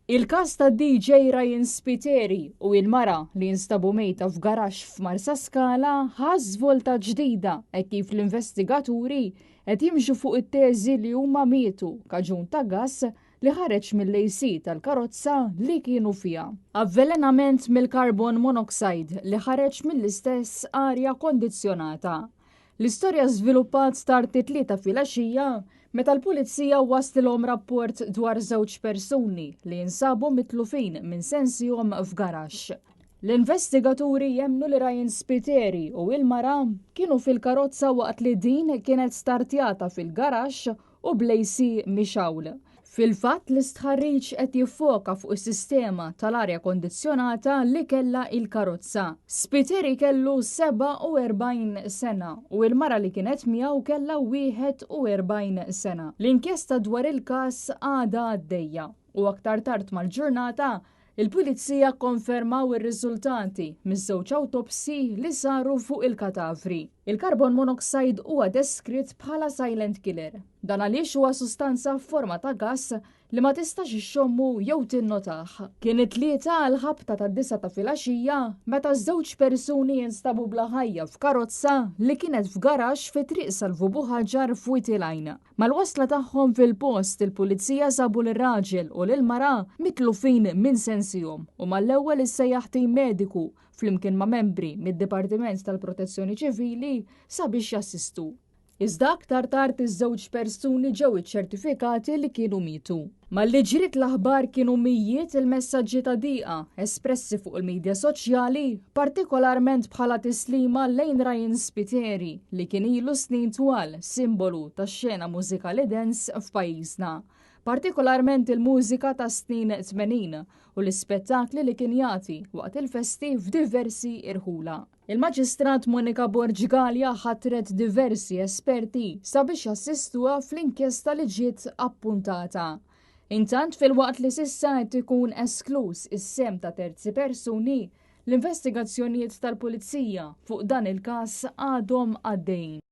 Il-każ ta' DJ Ryan Spiteri u il-mara li jinstabu mejta f'garaxx f'Marsaskala ħa żvolta ġdida hekk kif l-investigaturi qed jimxu fuq it-teżi li huma mietu kaġun ta' gass li ħareġ mill-AC tal-karozza li kienu fiha. Avvelenament mill-carbon monoxide li ħareġ mill-istess arja kondizzjonata. L-istorja żviluppat tard it-Tlieta filgħaxija meta l-Pulizija waslilhom rapport dwar żewġ persuni li jinsabu mitlufin minn sensihom f'garaxx. L-investigaturi jemmnu li Ryan Spiteri u il-mara kienu fil-karozza waqt li din kienet startjata fil-garaxx u bl-AC mixgħul. Fil-fatt l-istħarriġ qed jiffoka fuq is-sistema tal-arja kondizzjonata li kellha il-karozza. Spiteri kellu 47 sena u il-mara li kienet miegħu kellha 41 sena. L-inkjesta dwar il-każ għadha għaddejja u aktar tard mal-ġurnata Il-Pulizija kkonfermaw ir-riżultati miż-żewġ awtopsji li saru fuq il-katavri. Il-carbon monoxide huwa deskritt bħala silent killer. Dan għaliex huwa sustanza f'forma ta' gass li ma tistax ixxommu jew tinnotah. Kien it-Tlieta għall-ħabta tad-disgħa ta' filgħaxija meta żewġ persuni instabu bla ħajja f'karozza li kienet f'garaxx fi Triq Salvu Buħaġar f'Wied il-Għajn. Mal-wasla tagħhom fil-post, il-Pulizija sabu lir-raġel u lill-mara mitlufin minn sensihom u mal-ewwel issejjaħ tim mediku flimkien ma' membri mid-Dipartiment tal-Protezzjoni Ċivili sabiex jassistu. Iżda aktar tard iż-żewġ persuni ġew iċċertifikati li kienu mietu. Malli ġriet l-aħbar kienu mijiet il-messaġġi ta' diqa espressi fuq il-midja soċjali, partikolarment bħala tislima lejn Ryan Spiteri li kien ilu snin twal simbolu tax-xena mużikali dance f'pajjiżna, partikolarment il-mużika tas-snin 80 u l-ispettakli li kien jagħti waqt il-festi f'diversi irħula. Il-Maġistrat Monica Borg Galea ħatret diversi esperti sabiex jassistuha fl-inkjesta li ġiet appuntata. Intant filwaqt li s'issa qed ikun eskluż is-sehem ta' terzi persuni, l-investigazzjonijiet tal-Pulizija fuq dan il-każ għadhom għaddejjin.